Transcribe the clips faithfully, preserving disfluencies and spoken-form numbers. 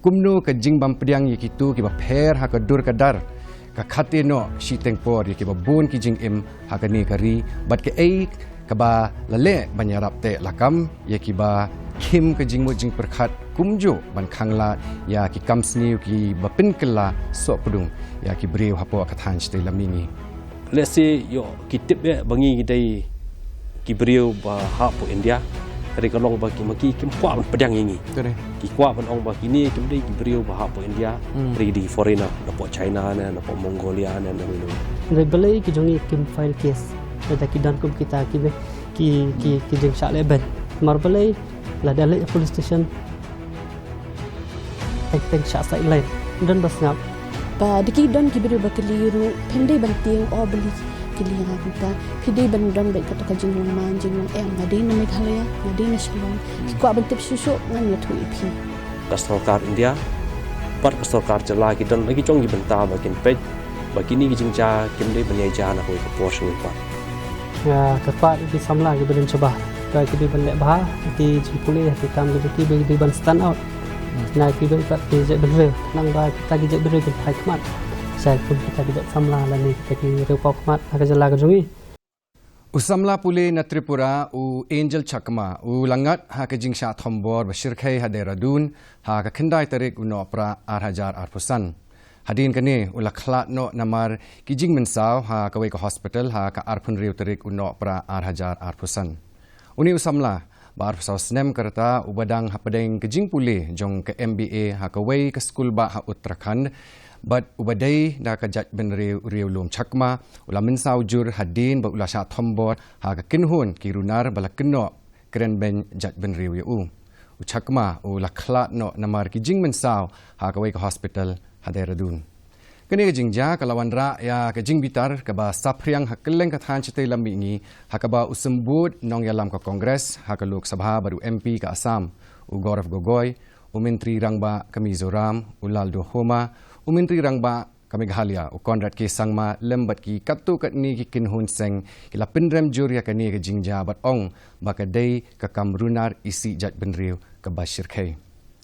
Kumno ka jingbym pdiang ïa kito kiba pher ha ka dur ka dar ka khate noh shiteng por ïa kiba bun ki jingim ha kane ka ri, bad kaei kaba la leh ban ïarap teh lakam ïa kiba khim ka jingmut jingpyrkhat, kumjuh ban khanglad ïa ki kam sniew kiba pynkylla sohpdung ïa ki briew hapoh ka thaiñ shatei lam mihngi. Let's say, ïoh ki tip eh ba ngi ki dei ki briew ba hap poi India. Hynrei ka long ba ki ma ki kim kwah ban pdiang ïa ngi. Correct. Ki kwah ban ong ba kine kim dei ki briew ba hap poi India. Hmm. Hynrei ki dei foreigner, napoh China ne, napoh Mongolia ne, ne, ne. Hynrei balei ki jong ngi kim file case? Lada ki don kum kita ki be, ki, ki, hmm, ki jingshah leh ban. Namar balei lada leit police station, teng teng shah sideline. Don ba sngap. Ba da ki don ki briew ba kylli ruh, phi dei ban tieng, o balei kylli ïa nga kumta. Phi dei ban don beit kato ka jinglong man jinglong em, nga dei na Meghalaya, nga dei na Shillong. Ki kwah ban tip shuh shuh, ngan ïathuh ïa phi. Ka sorkar India bad ka sorkar jylla ki don la ki jong ki bynta ba kin peit ba kine ki jingjia kim dei ban ïaid na kawei ka por sha kawei pat. Nga kyrpad ïa ki samla kiba don shabar ba ki dei ban leh bha ïa ki jingpule, ïa ki kam ki jong ki, ba ki dei ban stand out. Hmm. Na ki dei pat ki jaitbynriew, khnang ba kita ki jaitbynriew kin phai khmat sha kum kita ki jait samla lane kita ki riewpaw khmat ha ka jylla ka jong ngi. U samla pule na Tripura, u Angel Chakma, u la ngat ha ka jingshah thombor ba shyrkhei ha Dehradun ha ka khyndai tarik u Nohprah ar hajar arphew san. Hadien kane u la khlad noh namar ki jingmynsaw ha kawei ka hospital ha ka arphew hynriew tarik u Nohprah ar hajar arphew san. Une u samla ba arphew saw snem ka rta, uba dang hapdeng ka jingpule jong ka M B A ha kawei ka skul bah ha Uttarakhand, bad uba dei da ka jaitbynriew riewlum Chakma, u la mynsaw jur hadien ba u la shah thombor ha ka kynhun ki runar ba la kynnoh krenbeiñ jaitbynriew ïa u. U Chakma u la khlad noh namar ki jingmynsaw ha kawei ka hospital ha Dehradun. Kane ka jingjia ka la wanrah ïa ka jingbitar kaba saphriang ha kylleng ka thaiñ shatei lam mihngi, ha kaba u symbud nongïalam ka Congress ha ka Lok Sabha bad u M P ka Assam, u Gaurav Gogoi, u Myntri Rangbah ka Mizoram, u Lalduhoma, u Myntri Rangbah ka Meghalaya, u Conrad K Sangma, lem bad ki katto katne ki kynhun seng, ki la pynrem jur ïa kane ka jingjia bad ong ba ka dei ka kam runar isih jaitbynriew kaba shyrkhei.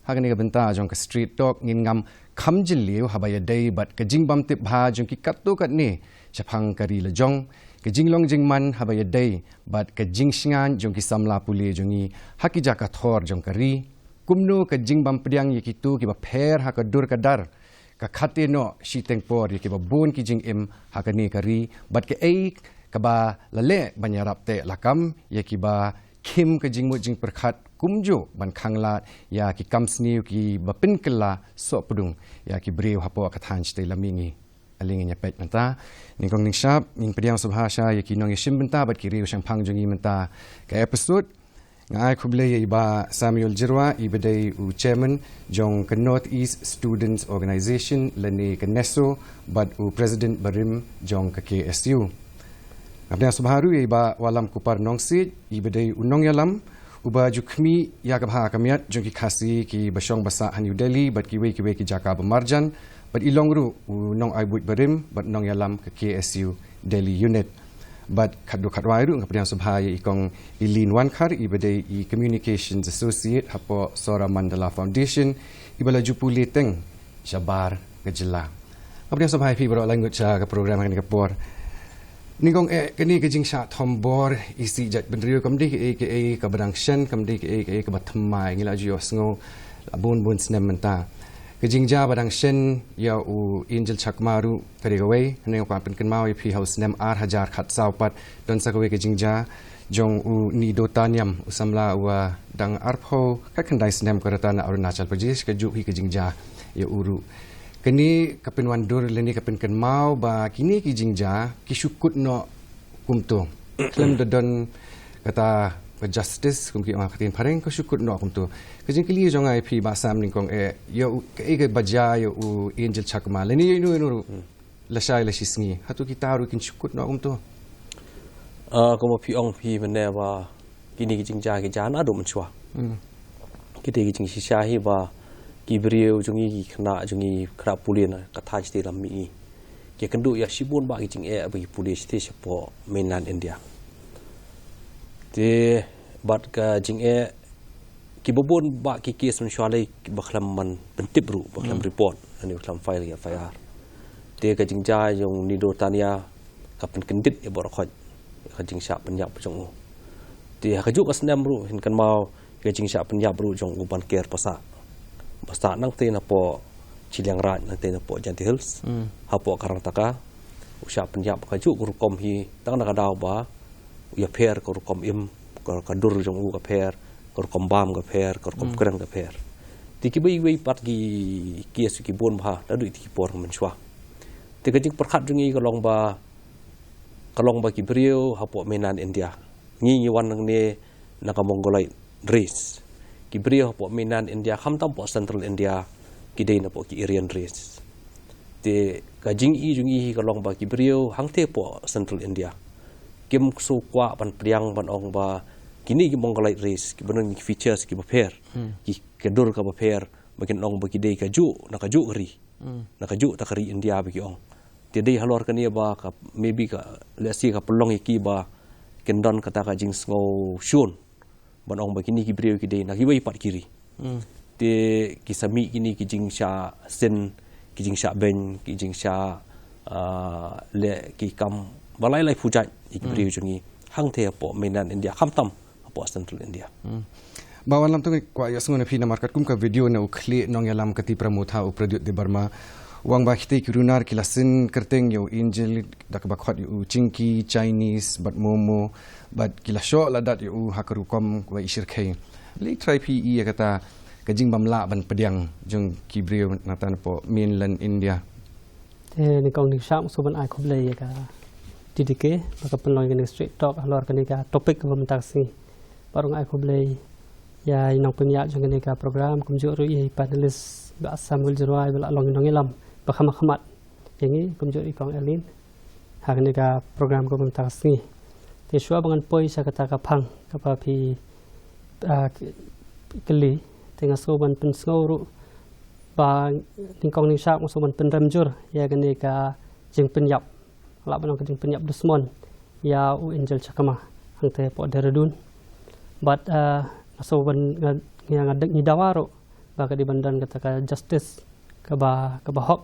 Ha kane ka bynta jong ka Street Talk ngin ngam kham jylliew haba ïadei bad ka jingbymtip bha jong ki katto katne shaphang ka ri la jong, ka jinglong jingman haba ïadei bad ka jingshngaiñ jong ki samla pule jong ngi ha ki jaka thor jong ka ri, kumno ka jingbym pdiang ïa kito kiba pher ha ka dur ka dar ka khate noh shiteng por ïa kiba bun ki jingim ha kane ka ri, bad kaei kaba la leh ban ïarap teh lakam ïa kiba khim ka jingmut jingpyrkhat, kumjuh ban khanglad ïa ki kam sniew kiba pynkylla sohpdung ïa ki briew hapoh ka thaiñ shatei lam mihngi. Ale ngin ïa peit mynta. Nyngkong nyngshap ngin pdiang sngewbha sha ïa ki nongïashim bynta bad ki riewshemphang jong ngi mynta ka episode. Nga ai khublei ïa i Bah Samuel Jyrwa, iba dei u chairman jong ka North East Students Organisation lane ka NESO, bad u president barim jong ka K S U. Nga pdiang sngewbha ruh ïa i Bah Wallamkupar Nongsiej, iba dei u nongïalam uba ju khmih ïa ka bha ka miat jong ki Khasi kiba shong ba sah ha New Delhi bad kiwei kiwei ki jaka ba marjan, bad i long ruh u nongai buit barim bad nongïalam ka K S U Delhi Unit. Bad khatduh khatwai ruh nga pdiang sngewbha ïa i Kong Eileen Wankhar, iba dei i Communications Associate hapoh Saura Mandala Foundation, iba la ju pule teng shabar ka jylla. Nga pdiang sngewbha ïa phi baroh la ngut sha ka program ha kane ka por. Nyngkong eh, kane ka jingshah thombor isih jaitbynriew kam dei kaei kaei kaba dang shen, kam dei kaei kaei kaba thymmai, ngi la ju ïohsngew la bun bun snem mynta. Ka jingjia ba dang shen ïa u Angel Chakma ruh ka dei kawei, hynrei nga kwah pynkynmaw ïa phi ha u snem ar hajar khatsaw pat don sa kawei ka jingjia jong u Nidota Niam, u samla uba dang arphew khatkhyndai snem ka rta na Arunachal Pradesh, kajuh hi ka jingjia ïa u ruh. Kane ka pynwandur lane ka pynkynmaw ba kine ki jingjia ki shu kut noh kumto. Khlem da don kata ka justice, kum ki ong ha ka ktien phareng, ka shu kut noh kumto. Ka jingkylli jong nga ïa phi Bah Sam nyngkong eh, ïa u, kaei kaba jia ïa u Angel Chakma lane ïa ino ino ruh. Hmm. Lashai lashisngi, hato kita ruh kin shu kut noh kumto? Ah, kumba phi ong phi mynne ba kine ki jingjia ki jia naduh mynshuwa. Hmm. Kita ki jingshisha hi ba ki briew jong ngi, ki khynnah jong ngi, khynnah pule na ka thaiñ shatei lam mihngi, ki kynduh ïa shibun bah ki jingeh ba ki pule shatei shapoh mainland India. Te bad ka jingeh Kiba bun ba ki kes mynshuwa lei kiba khlem ban pyntip ruh, ba khlem report, ani ba khlem file ïa F I R. Te ka jingjia jong Nido Tania ka pynkyndit ïa Borkhoj ka jingshah pynïap jong u. Te ha kajuh ka snem ruh, ngin kynmaw ka jingshah pynïap ruh jong u Banker Passah. Ba sah nangtei napoh Chilliangraij, nangtei napoh Jaintia Hills. Hapoh Karnataka u shah pynïap kajuh ka rukom hi, tang na ka daw ba u ïapher ka rukom im, ka, ka dur jong u ka pher, ka rukom bam ka pher, ka rukom kren ka pher. Te kiwei kiwei pat ki kes ki bun bha, naduh ïa ki por mynshuwa. Te ka jingpyrkhat jong ngi ka long ba, ka long ba ki briew hapoh mainland India, ngi ngi wan nangne na ka Mongoloid race. Ki briew hapoh mainland India, khamtam hapoh central India, ki dei napoh ki Aryan race. Te ka jing-i jong ngi hi ka long ba ki briew hangtei hapoh central India kim shu kwah ban pdiang ban ong ba kine ki Mongoloid race kiba don ki features kiba pher, ki, ka dur kaba pher, ba kin ong ba ki dei kajuh na kajuh ka ri, na kajuh ta ka ri India ba ki ong. Te dei halor kane ba ka, maybe ka, let's say, ka pynlong ïa ki ba kin don kata ka jingsngew shun ban ong ba kine ki briew ki dei na kiwei pat ki ri. Te ki sa mih kine ki jingshah shin, ki jingshah beiñ, ki jingshah, ah, leh ki kam ba lai lai pujat ïa ki briew jong ngi hangtei hapoh mainland India, khamtam hapoh central India. Ba wan lam tu ngi kwah ïa sngew na phi namar katkum ka video na u khlieh nongïalam ka Tipra Motha u Pradyot Debbarma, u ong ba kitei ki runar ki la syn kyrteng ïa u angel da kaba khot ïa u Chinky, Chinese bad Momo, bad ki la shoh la dat ïa u ha ka rukom kaba i shyrkhei. Lei trai phi ïa kata ka jingbymlah ban pdiang jong ki briew nangta napoh mainland India. Te nyngkong nyngshap sngewbha ban ai khublei ïa ka T D K ba ka pynlong ïa kane ka Straight Talk halor kane ka topic kaba mynta ka sngi. Bad ruh ai khublei ïa i nongpynïaid jong kane ka program, kumjuh ruh ïa i panelist Bah Samuel Jyrwai ba la long i nongïalam ba kham khmat ïa ngi, kumjuh ruh i Kong Elin ha kane ka program kaba mynta ka sngi. Te shuwa ba ngan poi sha kata ka phang kaba phi, ah, kylli, te nga sngewbha ban pynsngew ruh ba nyngkong nyngshap nga sngewbha ban pynrem jur ïa kane ka jingpynïap, lah ban ong ka jingpynïap dusmon ïa u Angel Chakma hangtei hapoh Dehradun. Bad, ah, nga sngewbha ban, nga, nga, nga, ngi dawa ruh ba ka dei ban don kata ka justice kaba, kaba hok,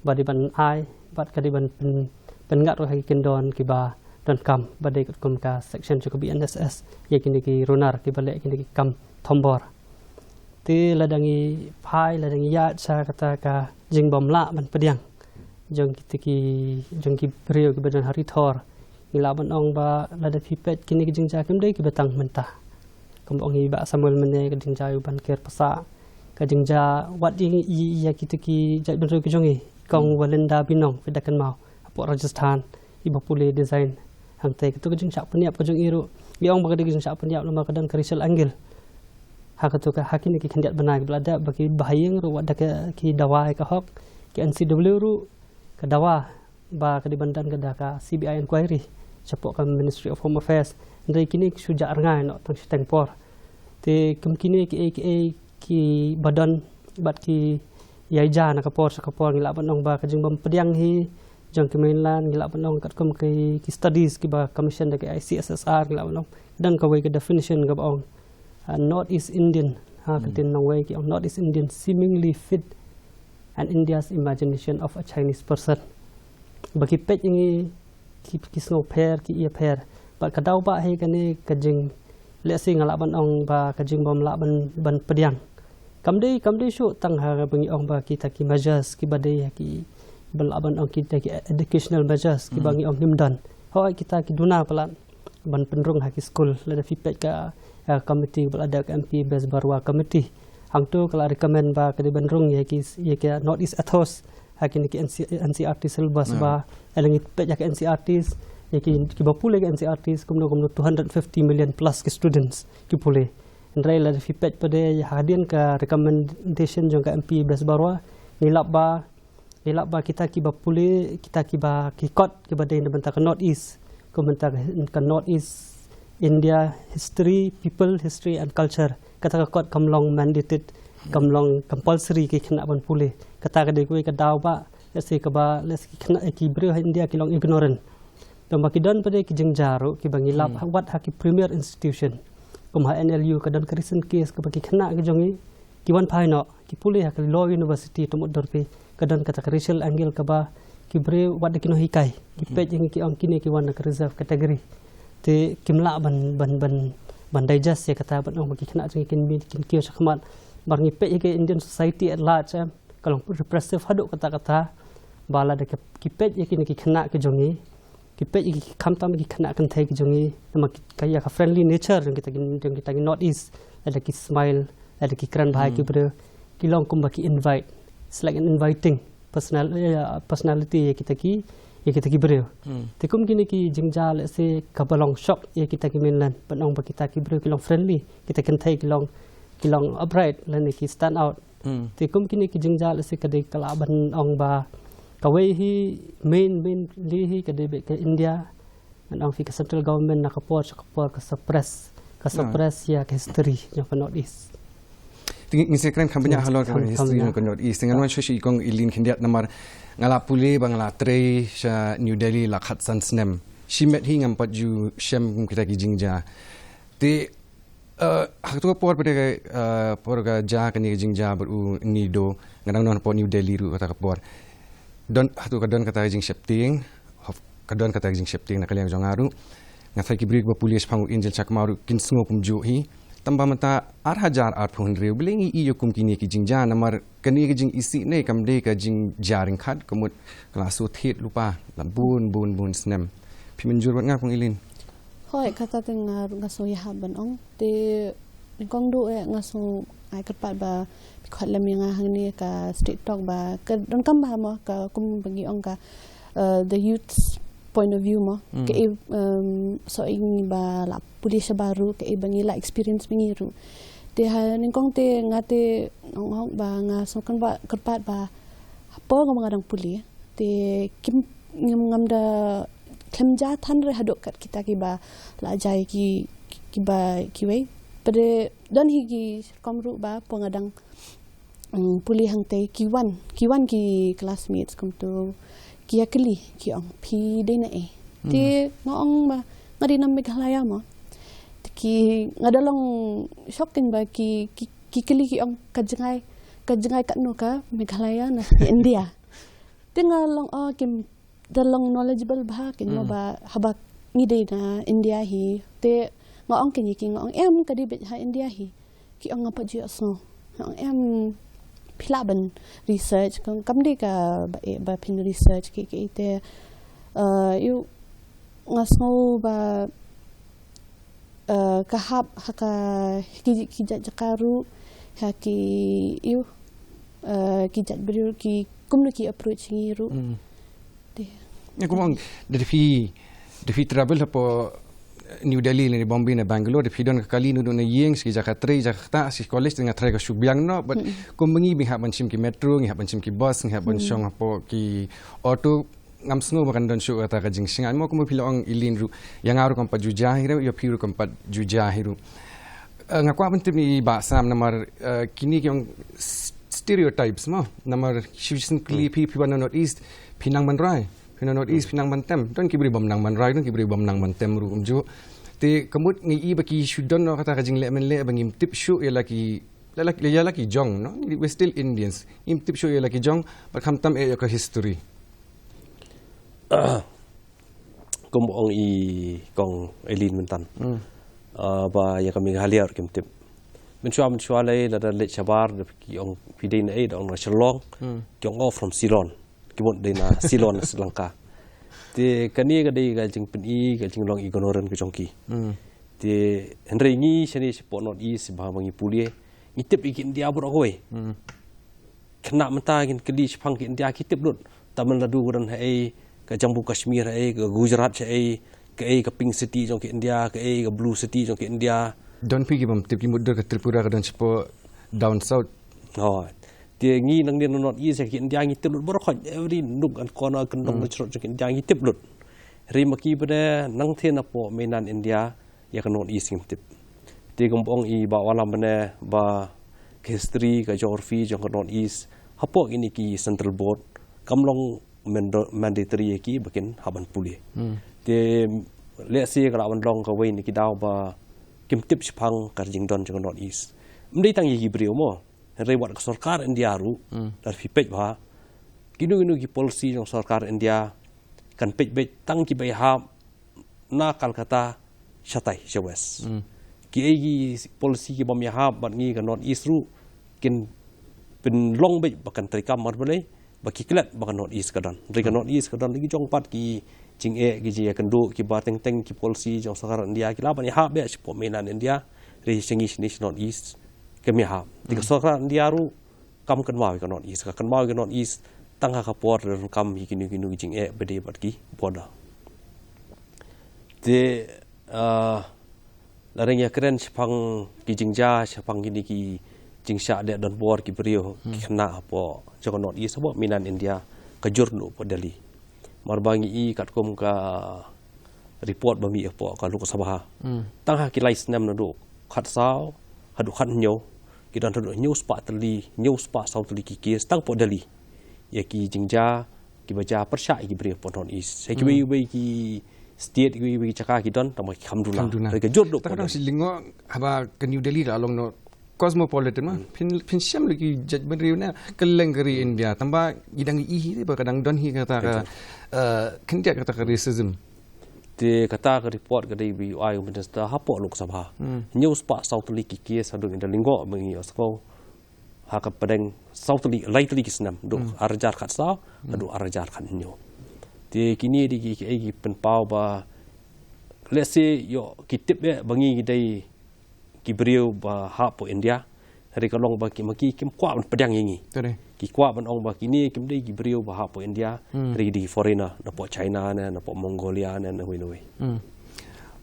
ba dei ban ai, bad ka dei ban pyn, pynngat ruh ha ki kyndon kiba donkam, ba dei katkum ka section jong ka B N S S ïa kine ki runar kiba leh kine ki kam thombor. Te lada ngi phai, lada ngi ïaid sha kata ka jingbymlah ban pdiang jong kita ki, jong ki briew kiba don ha Ri Thor, ngi lah ban ong ba lada phi peit kine ki jingjia kim dei kiba tang mynta. Kumba ong i Bah Samuel mynne, ka jingjia u Banker Passah, ka jingjia wat ïa, ïa, ïa kita ki jaitbynriew ki jong ngi, i Kong Valinda Binong, phi da kynmaw, hapoh Rajasthan, iba pule design hangtei. Kato ka jingshah pynïap ka jong i ruh, ngi ong ba ka dei ka jingshah pynïap namar ka don ka racial angle ha kato ka, ha kine ki khyndiat bnai kiba la dep, ba ki bahaïing ruh wat da ka, ki dawa ïa ka hok, ki N C W ruh ka dawa ba ka dei ban don ka da ka C B I inquiry shapoh ka Ministry of Home Affairs. Hynrei kine ki shu jah rngai noh tang shiteng por. Te kum kine kiei kiei kiba don bad ki ïai jia na ka por sha ka por, ngi lah ban ong ba ka jingbym pdiang hi jong ki mainland, ngi lah ban ong katkum ki, ki studies kiba commission da ka I C S S R, ngi lah ban ong, don kawei ka definition kaba ong, ah, North East Indian, ha, ka ktien nongwei ki ong North East Indian seemingly fit and India's imagination of a Chinese person. Ba ki peit ïa ngi ki, ki sngew pher, ki ïa pher. Bad ka daw ba hi kane ka jing, lehse nga lah ban ong ba ka jingbymlah ban, ban pdiang kam dei, kam dei shuh tang ha ba ngi ong ba kita ki measures kiba dei ha ki, ba lah ban ong kita ki educational measures kiba ngi ong ngim don. Hooid kita ki duna palat ban pynrung ha ki skul. Lada phi peit ka, eh, committee ba la dep, ka M P Besbarwa committee, hangto ka la recommend ba ka dei ban rung ïa ki, ïa ka North East Ethos ha kine ki N C, N C R T syllabus. Ba lada ngi peit ïa ka N C R Ts, ïa ki, kiba pule ka N C R Ts, kumno kumno two hundred fifty million plus ki students ki pule. Hynrei lada phi peit pat de hadien ka recommendation jong ka M P Besbarwa, ngi lap ba, ngi lap ba kita kiba pule, kita kiba, ki kot kiba dei na bynta ka North East, kum bynta ka, ka North East India history, people, history and culture. Kata ka kot kam long mandated, kam long compulsory ki khynnah ban pule. Kata ka dei kawei ka daw ba, lehse kaba, lehse ki khynnah, ki briew ha India ki long ignorant. Tang ba ki don pat de ki jingjia ruh kiba ngi lap wat ha ki premier institution. Kum ha N L U ka don ka recent case kaba ki khynnah ki jong ngi ki wan phai noh, ki pule ha ka Law University, te mut dur phi ka don kata ka racial angle kaba ki briew wat da ki nonghikai ki peit ïa ngi, ki ong kine ki wan na ka reserve category. Te kim lah ban ban ban ban digest ïa kata, ban ong ba ki khynnah jong ngi kin mih kin kiew shakhmat. Namar ngi peit ïa ka Indian society at large, em, ka long repressive haduh katta katta. Ba lada ki peit ïa kine ki khynnah ki jong ngi, ki peit ïa ki, khamtam ki khynnah kynthei ki jong ngi, namar ki, ka ïa ka friendly nature jong kita ki, jong kita ki North East, lada ki smile, lada ki kren bha ïa ki briew, ki long kumba ki invite. It's like an inviting personal, eh, personality ïa kita ki, ïa kita ki briew. Te kum kine ki jingjia, let's say, kaba long shock ïa kita ki mainland, ban ong ba kita ki briew ki long friendly, kita kynthei ki long, ki long upright lane ki stand out. Te kum kine ki jingjia, let's say, ka dei, ka lah ban ong ba kawei hi, main, mainly hi ka dei beit ka India. Ngan ong phi ka central government na ka por sha ka por ka suppress, ka suppress ïa ka history jong ka North East. Te ngi, ngi sa kren kham bniah halor ka history jong ka North East. Te ngan wan shuh sha i Kong Eileen khyndiat, namar nga la pule ba nga la trei sha New Delhi la khatsan snem. Shimet hi ngam pat ju shem kum kita ki jingjia. Te, eh, ha kato ka por pat, eh, por ka jia kane ka jingjia bad u NIDO, nga dang don hapoh New Delhi ruh kata ka por. Don, hato ka don kata ka jingsheptieng, ka don kata ka jingsheptieng na ka liang jong nga ruh. Nga tharai ki briew ba pule shaphang u Angel Chakma ruh kin sngew kumjuh hi. Tangba mynta ar hajar arphew hynriew, balei ngi ïoh kum kine ki jingjia, namar kane ka jingisih ne kam dei ka jingjia ryngkat, ka mut ka la shu thied lypa la bun bun bun snem. Phi mynjur bad nga, Kong Eileen? Hooid, kata te nga ruh nga sngew ïahap ban ong. Te nyngkong duh eh nga sngew ai kyrpad ba phi khot lem ïa nga hangne ka street talk ba ka donkam bha mo, ka kum ba ngi ong ka, eh, the youth's point of view mo. Kaei, em, soh ïa ngi ba la pule shabar ruh, kaei ba ngi la experience ma ngi ruh. Te ha nyngkong te nga te ong ong ba nga sngew kyrpad, kyrpad ba hapoh nga ba nga dang pule, te kim ngam, ngam da khlem jia than re haduh kat kita kiba la jia ki, ki, kiba kiwei. Pat don hi ki rukom ruh ba hapoh nga dang, mm, pule hangtei ki wan, ki wan ki classmates kumto ki ïa kylli, ki ong phi dei na ei. Te nga ong ba nga dei na Meghalaya mo. Te ki, nga da long shocking ba ki, ki, ki kylli ki ong ka jngai, ka jngai katno ka Meghalaya na India. Te nga long, oh, kim da long knowledgeable bha kin mo ba haba ngi dei na India hi. Te nga ong kine ki, nga ong em ka dei beit ha India hi. Ki ong ngam pat ju ïohsngew. Nga ong em phi lah ban research, kam, kam dei kaba eh ba phin research ki, ki te, eh, ïoh nga sngew ba, eh, ka hap ha ka ki, ki jait jaka ruh, ha ki, ïoh, eh, ki jait briew ki kumno ki approach ngi ruh. Te. Nga kumba ong, da phi, da phi travel hapoh New Delhi ne Bombay ne Bangalore, da phi don ka kali naduh na ïing, sha ki jaka trei, jaka ktah, sha ki college, te nga tharai ka shu biang noh, but kumba ngi ba ngi hap ban shim ki metro, ngi hap ban shim ki bus, ngi hap ban shong hapoh ki auto, ngam sngew ba kan don shuh kata ka jingshngaiñ mo, kumba phi la ong Eileen ruh, ïa nga ruh kam pat ju jia hi ruh, ïa phi ruh kam pat ju jia hi ruh. Eh, nga kwah ban tip ïa i Bah Sam namar, eh, kine ki ong s-, stereotypes mo, namar shisien kylli phi, phi wan na North East, phi nang ban rai, phi na North East, phi nang ban tem. Don ki briew bym nang ban rai, don ki briew bym nang ban tem ruh kumjuh. Te ka mut ngi i ba ki shu don noh kata ka jingleh mynleh ba ngim tip shuh ïa la ki, la, la, ïa la ki jong, no? We're still Indians. Ngim tip shuh ïa la ki jong, bad khamtam eh ïa ka history. Kumba ong i Kong Eileen mynta. Ah, ba ïa ka Meghalaya ruh kim tip. Mynshuwa, mynshuwa lei lada leit shabar, da ki ong phi dei na ei, da ong na Shillong. Ki ong oh from Ceylon. Ki mut dei na Ceylon na Sri Lanka. Te kane ka dei ka jingpyni, ka jinglong ignorant ka jong ki. Te hynrei ngi shane shapoh North East ba, ba ngi pule, ngi tip ïa ka India baroh kawei. Khynnah mynta kin kylli shaphang ka India ki tip lut. Tamil Nadu ka don haei, ka Jammu Kashmir haei, ka Gujarat haei, kaei ka pink city jong ka India, kaei ka blue city jong ka India. Don phi ki bym tip, ki mutdur ka Tripura ka don shapoh down south. Oh. Te ngi nangne na North East ka India ngi tip lut baroh khoit, every nook and corner, kyndong na chrot jong ka India ngi tip lut. Hynrei ma ki bad nangtei napoh mainland India, ïa ka North East ngim tip. Te kumba ong i Bah Wallam mynne ba ka history, ka geography jong ka North East hapoh kine ki central board kam long mando-, mandatory ïa ki ba kin hap ban pule. Te lehse ka lah ban long kawei na ki daw ba kim tip shaphang ka jingdon jong ka North East. Ym dei tang ïa ki briew mo, hynrei wat ka sorkar India ruh, lada phi peit bha, kino kino ki policy jong sorkar India kan peit beit tang kiba ïahap na Calcutta shatai sha West. Kiei ki policy kibym ïahap bad ngi ka North East ruh kin pynlong beit ba kan treikam namar balei, ba ki klet ba ka North East ka don. Hynrei ka North East ka don la ki jong pat ki jingeh, ki jingïakynduh kiba teng teng ki policy jong sorkar India ki lah ban ïahap beit shapoh mainland India, hynrei sha ngi shane sha North East kim ïahap. Te ka sorkar India ruh kam kynmaw ïa ka North East, ka kynmaw ïa ka North East tang ha ka por da donkam ïa kino kino ki jingeh ba dei bad ki border. Te, ah, lada ngi ïakren shaphang ki jingjia, shaphang kine ki jingshah leh donbor ki briew, ki khynnah hapoh jong ka North East, hapoh mainland India, ka jur naduh hapoh Delhi. Namar ba ngi i katkum ka report ba mih hapoh ka Lok Sabha, tang ha ki lai snem naduh khatsaw haduh khathynñiew, ki don haduh hynñiew spah tylli, hynñiew spah saw tylli ki case tang hapoh Delhi ïa ki jingjia kiba jia pyrshah ïa ki briew hapoh North East. Sa kiwei kiwei ki state, kiwei kiwei ki jaka ki don, tang ba ki kham duna. Kham duna. Hynrei ka jur naduh hapoh Delhi. Shi lyngngoh haba ka New Delhi la long noh cosmopolitan ma. Phin, phin shem lei ki jaitbynriew na kylleng ka ri India. Tang ba ngi dang ïohi ba ka dang don hi kata ka, eh, khyndiat kata ka racism. Te kata ka report ka dei ba u ai u minister hapoh Lok Sabha. Hynñiew spah saw tylli ki case haduh ngi da lyngngoh ba ngi ïohsngew ha ka pdeng saw tylli, lai tylli ki snem, naduh ar hajar khatsaw haduh ar hajar khathynñiew. Te kine dei ki, ki, ki pynpaw ba, let's say, ïoh ki tip eh ba ngi ki dei ki briew ba hap hapoh India. Hynrei ka long ba ki, ma ki kim kwah ban pdiang ïa ngi. Ki kwah ban ong ba kine kim dei ki briew ba hap hapoh India. Hynrei ki dei ki foreigner, napoh China ne, napoh Mongolia ne, nawei nawei.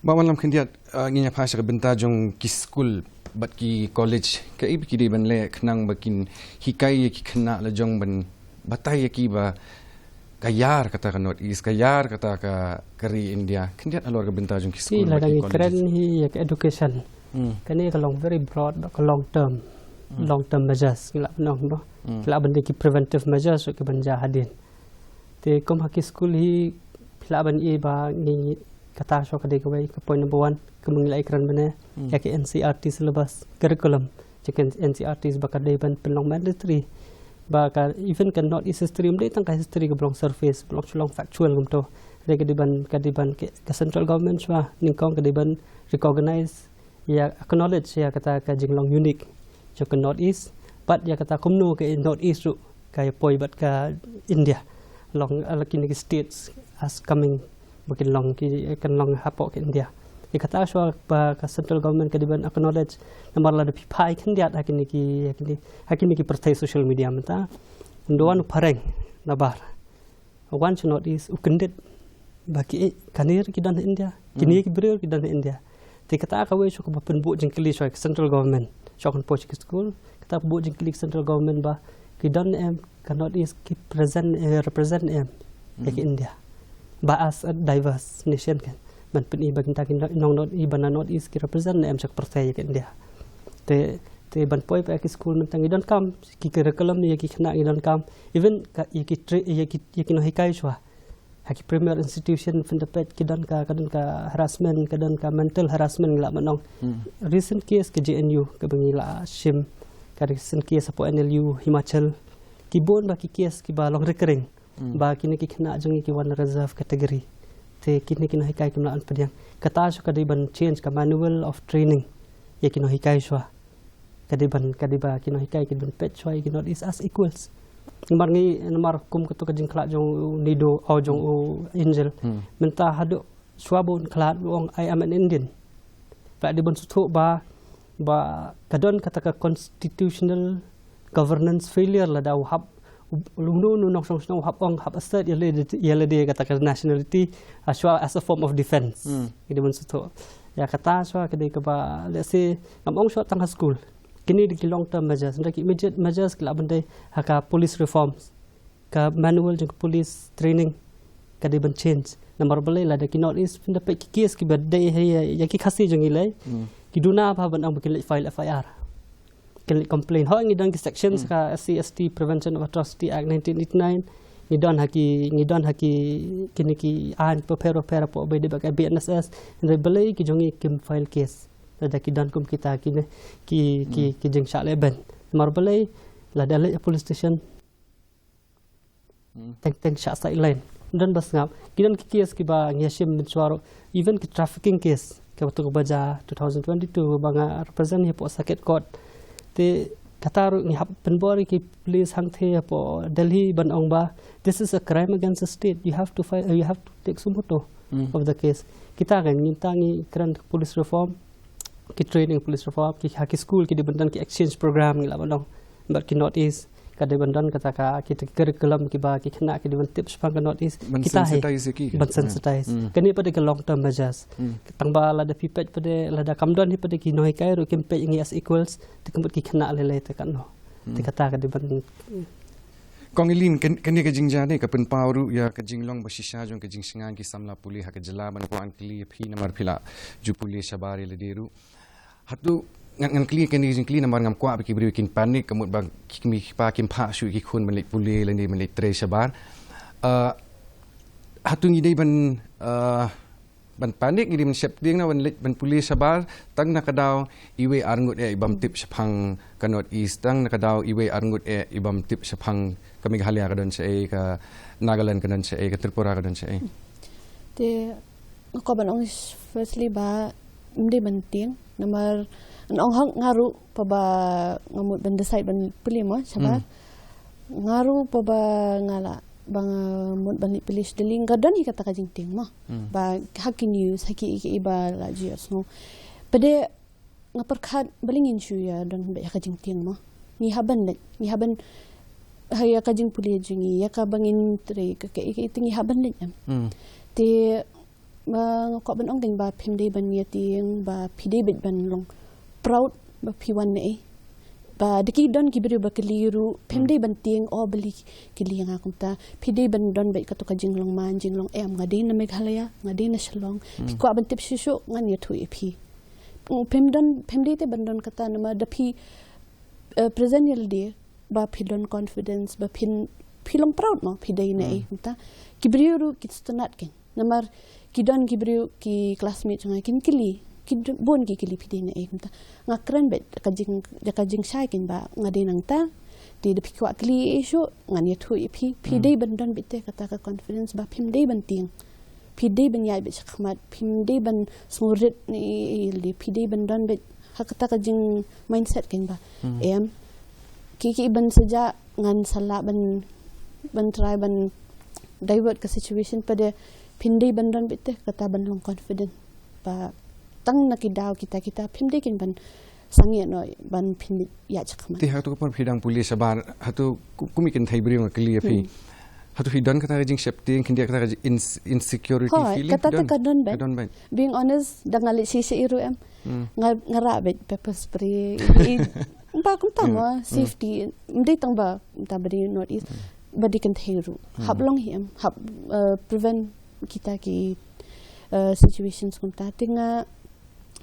Bah Wanlam, khyndiat, ah, ngin ïa phai sha ka bynta jong ki skul bad ki college. Kaei ba ki dei ban leh khnang ba kin hikai ïa ki khynnah la jong ban batai ïa ki ba ka ïar kata ka North East, ka ïar kata ka, ka ri India. Khyndiat halor ka bynta jong ki skul bad ki college. Hi, lada ngi kren hi ïa ka education. Kane ka long very broad, ka long term. Long term measures, ngi lah ban ong, noh. Ki lah ban dei ki preventive measures ruh kiban jia hadien. Te kum ha ki skul hi, phi lah ban i ba ngi, kata shuwa ka dei kawei ka point number one, kum ngi lah ïakren mynne, ïa ka N C E R T syllabus, curriculum jong ka N C E R T ba ka dei ban pynlong mandatory. Ba ka, even ka North East history, ym dei tang ka history kaba long surface, ba long shu long factual kumto. Hynrei ka dei ban, ka dei ban ka, ka central government shuwa nyngkong ka dei ban recognize, ïa acknowledge ïa kata ka jinglong unique jong ka North East, bad ïa kata kumno ka North East ruh ka ïa poi bad ka India. Long, ah, la kine ki states as coming ba kin long ki, kan long hapoh ka India. Ïa kata shuwa ba ka central government ka dei ban acknowledge, namar lada phi phai khyndiat ha kine ki, ha kine, ha kine ki pyrthei social media mynta, ynda wan u phareng nabar, wan sha North East, u kyndit ba ki, eh, kane ruh ki don ha India, kine ki briew ruh ki don ha India. Te kata kawei shuwa kaba pynbuh jingkylli shuwa ka central government, shuwa kan poi sha ki skul, kata pynbuh jingkylli ka central government ba ki don ne em ka North East, ki present, eh, represent ne em ïa ka India. Ba as a diverse nation kan, ban pyni ba kita ki nong North East, ba na North East ki represent ne em sha ka pyrthei ïa ka India. Te, te ban poi pat ha ki skul mynta ngi donkam ki curriculum ïa ki khynnah, ngi donkam even ka, ïa ki tra-, ïa ki, ïa ki nonghikai shuwa. Ha ki premier institution phin da peit ki don ka, ka don ka harassment, ka don ka mental harassment, ngi lah ban ong. Recent case ka J N U kaba ngi la shim, ka recent case hapoh N L U Himachal. Ki bun ba ki case kiba long recurring. Ba kine ki khynnah jong ngi ki wan reserve category. Te kine ki nonghikai kim lah ban pdiang. Kata shuwa ka dei ban change ka manual of training ïa ki nonghikai shuwa. Ka dei ban, ka dei ba ki nonghikai ki dei ban peit shuwa ïa ki North East as equals. Namar ngi, namar kum kato ka jingkhlad jong u Nido, oh, jong u Angel. Mynta haduh shuwa ba un khlad u ong, "I am an Indian." Phi lah dei ban sngewthuh ba, ba ka don kata ka constitutional governance failure lada u hap, u, u, u, u nongshong shnong u hap ong, hap assert ïa lade, ïa lade kata ka nationality, ah, shuwa as a form of defense. Ngi dei ban sngewthuh. Ïa kata shuwa ka dei kaba, let's say, ngam ong shuwa tang ha skul. Kine dei ki long term measures, hynrei ki immediate measures ki lah ban dei ha ka police reforms. Ka manual jong ka police training ka dei ban change. Namar balei, lada ki North East phin da peit ki case kiba dei ha ïa, ïa ki Khasi jong ngi lei, ki duna bha ban ong ba kin leit file F I R, kin leit complain. Hooid, ngi don ki sections ka S C S T Prevention of Atrocity Act nineteen eighty-nine. Ngi don ha ki, ngi don ha ki, kine ki aiñ bapher bapher hapoh ba dei ba ka B N S S. Hynrei balei ki jong ngi kim file case? Lada ki don kum kita ki ne, ki ki ki jingshah leh ban. Mar balei lada leh police station, teng teng shah sideline. Don ba sngap. Ki don ki case kiba ngi shim mynshuwa ruh. Even ki trafficking case kaba tu kaba ja two thousand twenty-two ba nga represent hi hapoh circuit court. Te kata ruh ngi hap pynbor ïa ki police hangtei hapoh Delhi ban ong ba this is a crime against the state. You have to fight, you have to take suo motu of the case. Kita kan ngi ta ngi kren police reform, ki training police reform, ki ha ki school ki dei ban don ki exchange program ngi la ban ong. Bad ki North East ka dei ban don kata ka ki curriculum kiba ki khynnah ki dei ban tip shaphang ka North East. Ban kita hi sensitize ïa ki. Ban sensitize. Kane pat dei ka long term measures. Tang ba lada phi peit pat dei lada kam don hi pat dei ki nonghikai ruh kim peit ngi as equals. Te ka mut ki khynnah lei lei te katno. Te kata ka dei ban Kong Eileen, kan, kane ka jingjia ne ka pynpaw ruh ïa ka jinglong ba shisha jong ka jingshngaiñ ki samla pule ha ka jylla ban kwah ngan kylli ïa phi namar phi la ju pule shabar ïa lade ruh. Hato ngan, ngan kylli kane ka jingkylli namar ngam kwah ba ki briew kin panic ka mut ba ki kmie ki kpa kim phah shuh ïa ki khun ban leit pule lane ban leit trei shabar. Ah, hato ngi dei ban, ah, ban panic, ngi dei ban sheptieng na ban leit ban pule shabar tang na ka daw iwei arngut eh i bym tip shaphang ka North East, tang na ka daw iwei arngut eh i bym tip shaphang ka Meghalaya ka don shaei, ka Nagaland ka don shaei, ka Tripura ka don shaei. Te nga kwah ban ong firstly ba ym dei ban tieng namar nga ong hok nga ruh pa ba nga mut ban decide ban pule mo shabar. Nga ruh pa ba nga la ba nga mut ban leit pule sha Delhi nga don hi kata ka jingtieng mo. Ba ha ki news ha ki, ki ba la ju ïohsngew. Pat dei nga pyrkhat balei ngin shu ïa don beit ha ka jingtieng mo. Ngi hap ban leit, ngi hap ban ha ïa ka jingpule jong ngi, ïa kaba ngin trei ka, ka, ka, te ngi hap ban leit em. Te ba nga kwah ban ong keiñ ba phim dei ban ïa tieng ba phi dei beit ban long proud ba phi wan naei. Ba da ki don ki briew ba kylli ruh phim dei ban tieng o balei ki kylli ïa nga kumta. Phi dei ban don beit kato ka jinglong man jinglong em, nga dei na Meghalaya, nga dei na Shillong. Phi kwah ban tip shuh shuh ngan ïathuh ïa phi. Phim don, phim dei te ban don kata namar da phi, eh, present ïa lade ba phi don confidence ba phin, phi long proud mo phi dei naei kumta. Ki briew ruh ki sngewtynnat keiñ. Namar ki don ki briew ki classmate jong nga kin kylli, ki don bun ki kylli phi dei naei kumta. Nga kren beit ka jing, ka jingshai keiñ ba nga dei nangta. Te da phi kwah kylli ei shuh ngan ïathuh ïa phi. Phi dei ban don beit te kata ka confidence ba phim dei ban tieng. Phi dei ban ïaid beit shakhmat, phim dei ban sngewrit ne ei ei, phi dei ban don beit ha kata ka jing mindset keiñ ba em ki, ki ban sa jah ngan sa lah ban, ban try ban divert ka situation, pat dei phin dei ban don beit te kata ban long confident ba tang na ki daw kita kita phim dei keiñ ban sangeh noh ban phin ïaid shakhmat. Te hato ka por phi dang pule shabar, hato ku-, kum i kynthei briew nga kylli ïa phi. Hato phi don kata ka jingsheptieng, khyndiat kata ka jing ins-, insecurity feeling? Hooid, kata te ka don beit. Ka don beit. Being honest, da nga leit shisha ruh em. Nga, nga rah beit pepper spray. I, i, ba kumta mo, safety. Ym dei tang ba, kumta ba dei North East. Ba dei kynthei ruh. Hap long hi em, hap, eh, prevent kita ki, eh, situations kumta. Te nga,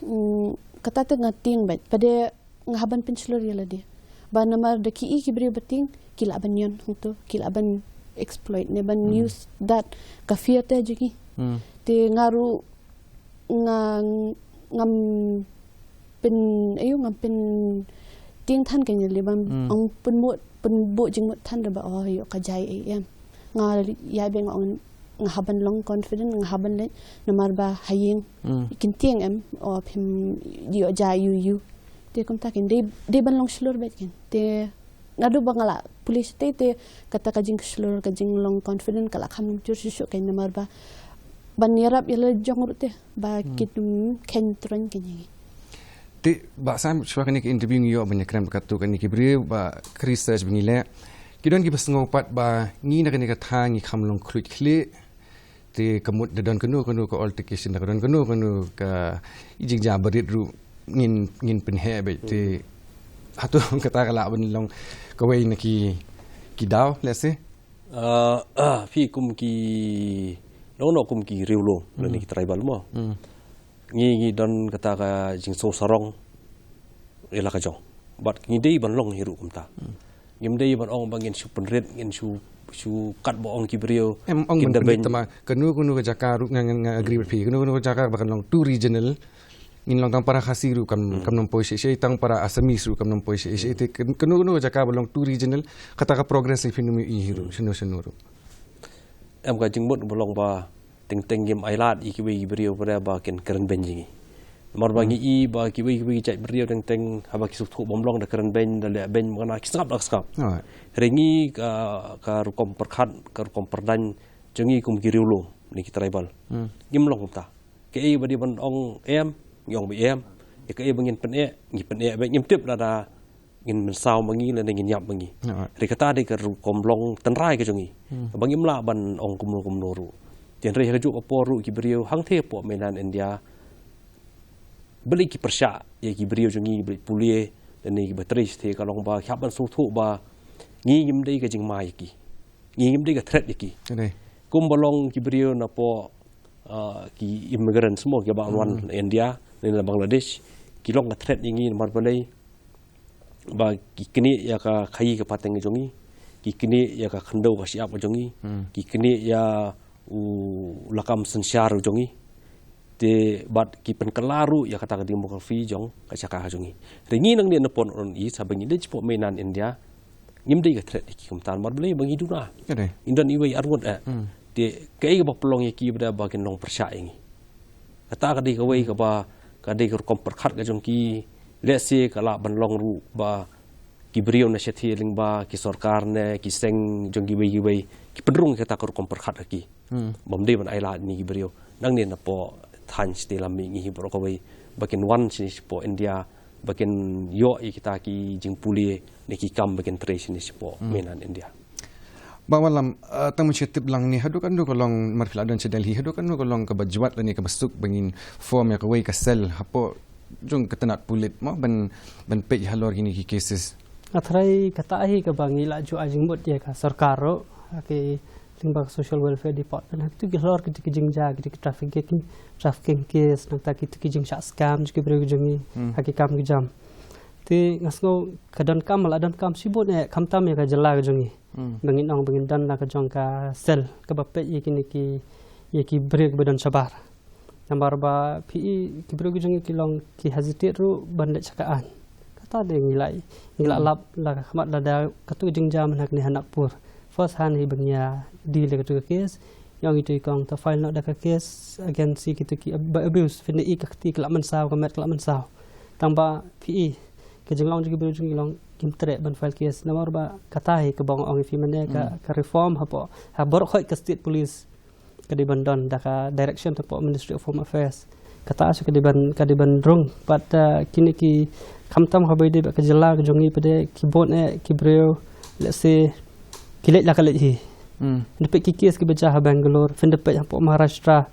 mm, kata te nga tieng beit. Pat dei nga hap ban pynshlur ïa lade. Ba namar da ki i ki briew ba tieng, ki lah ban ïoh hangto, ki lah ban exploit ne ban use that ka fear te jong ki. Te nga ruh nga, ngam pyn, aïu, ngam pyntieng than keiñ ïa lade ban ong pynmut, pynbuh jingmut than da ba, oh, ïoh ka jai ei em. Nga ïa bad nga ong nga hap ban long confident, nga hap ban leit namar ba ha ïing kin tieng em, o phim ïoh jia ïu ïu. Te kumta keiñ dei, dei ban long shlur beit keiñ. Te naduh ba nga la pule shatei te kata ka jingshlur ka jinglong confident ka la kham jur shuh shuh keiñ namar ba ban ïarap ïa la jong ruh te ba kin kheiñ troiñ keiñ ïa ngi. Te ba sam shuwa kane ka interview ngi ïoh ban ïakren bad katto katne ki briew ba ka research ba ngi leh. Ki don kiba sngew pat ba ngi na kane ka thaiñ ngi kham long khluit khlieh. Te ka mut da don kano kano ka altercation, da ka don kano kano ka jingjia barit ruh ngin, ngin pynheh beit. Te hato kata ka lah ban long kawei na ki, ki daw, let's say. Ah, ah, phi kum ki, long noh kum ki riewlum lane ki tribal mo. Ngi, ngi don kata ka jingsngew sarong ïa la ka jong. Bad ngi dei ban long hi ruh kumta. Ngim dei ban ong ba ngin shu pynrit, ngin shu, shu kat ba ong ki briew. Em ong ban pynrit tang ba kano kano ka jaka ruh nga, nga, nga agree bad phi. Kano kano ka jaka ba kan long too regional. Ngin long tang para Khasi ruh kam kam nang poi shi shi, tang para Assamese ruh kam nang poi shi shi. Te kano kano jaka ba long too regional, kata ka progress phi nang ïohi ruh shano shano ruh. Em, ka jingmut ba long ba teng teng ngim ailad ïa kiwei ki briew ba kin kren beiñ jong ngi. Namar ba ngi i ba kiwei kiwei ki jait briew teng teng haba ki sngewthuh ba ym long da kren beiñ, da leh beiñ ba nga na ki sngap da sngap. Hynrei ngi ka, ka rukom pyrkhat, ka rukom pyrdaiñ jong ngi kum ki riewlum ne ki tribal, ngim long kumta. Kaei ba dei ban ong em, ngi ong ba em. Ïa kaei ba ngin pyneh, ngi pyneh beit, ngim tip lada ngin mynsaw ma ngi lane ngin ïap ma ngi. Hynrei kata dei ka rukom long tynrai ka jong ngi. Ba ngim lah ban ong kumno kumno ruh. Te hynrei ha kajuh ka por ruh ki briew hangtei hapoh mainland India, balei ki pyrshah ïa ki briew jong ngi, balei pule lane kiba trei shatei, ka long ba ki hap ban sngewthuh ba ngi ngim dei ka jingma ïa ki. Ngi ngim dei ka threat ïa ki. Kumba long ki briew napoh, ah, ki immigrants mo, kiba wan India ne na Bangladesh, ki long ka threat ïa ngi namar balei? Ba ki knieh ïa ka khaïi ka pateng ka jong ngi, ki knieh ïa ka khyndew ka shyiap ka jong ngi, ki knieh ïa u lakam synshar ka jong ngi. Te bad ki pynkylla ruh ïa kata ka demography jong ka jaka ka jong ngi. Hynrei ngi nangne napoh North East, haba ngi leit shapoh mainland India, ngim dei ka threat ïa ki kumta namar balei? Ba ngi duna. Ngi don iwei arngut eh. Te kaei kaba pynlong ïa ki ba da ba kin long pyrshah ïa ngi? Kata ka dei kawei kaba, ka dei ka rukom pyrkhat ka jong ki. Let's say ka lah ban long ruh ba ki briew na shatei lyngba ki sorkar ne ki seng jong kiwei kiwei ki pynrung kata ka rukom pyrkhat ha ki. Bym dei ban ailad ïa ki briew. Nangne napoh thaiñ shatei lam ngi hi baroh kawei ba kin wan shane shapoh India, ba kin ïoh ïa kita ki jingpule ne ki kam ba kin trei shane shapoh mainland India. Bah Wanlam, eh, tang mynshwa tip lang ne, haduh katno ka long, mar phi la don sha Delhi, haduh katno ka long kaba jwat lane kaba suk ba ngin form ïa kawei ka cell hapoh jong ka tnat pulit mo ban, ban peit halor kine ki cases? Nga tharai kata hi kaba ngi la ju ai jingmut ïa ka sorkar ruh, ha ki lyngba ka Social Welfare Department, ha kito ki halor kito ki jingjia, kito ki trafficking, trafficking case, nangta kito ki jingshah scam jong ki briew jong ngi ha ki kam ki jam. Te nga sngew ka donkam, la donkam shibun eh, khamtam ïa ka jylla ka jong ngi. Ba ngin ong ba ngin don la ka jong ka cell kaba peit ïa kine ki, ïa ki briew kiba don shabar. Namar ba phi i ki briew ki jong ngi ki long ki hesitate ruh ban leit sha ka aiñ. Kata de ngi la, ngi la lap la ka khmat lada kato ka jingjia mynta kane ha Nagpur. First hand hi ba ngi ïa deal ïa kato ka case. Ïa ngi tu i kong ta file noh da ka case against ïa kito ki ab-, ba abuse, phin da i ka kti ka la mynsaw, ka met ka la mynsaw. Tang ba phi i ka jinglong jong ki briew jong ngi long kim treh ban file case. Namar ba kata hi kaba nga ong ïa phi mynne ka, ka reform hapoh, ha baroh khoit ka state police. Ka dei ban don da ka direction hapoh Ministry of Home Affairs. Kata shu ka dei ban, ka dei ban rung. But, uh, kine ki khamtam haba ïadei bad ka jylla ka jong ngi pat de ki bun eh ki briew, let's say, ki leit la ka leit hi. Nda peit ki case kiba jia ha Bangalore, phin da peit hapoh Maharashtra,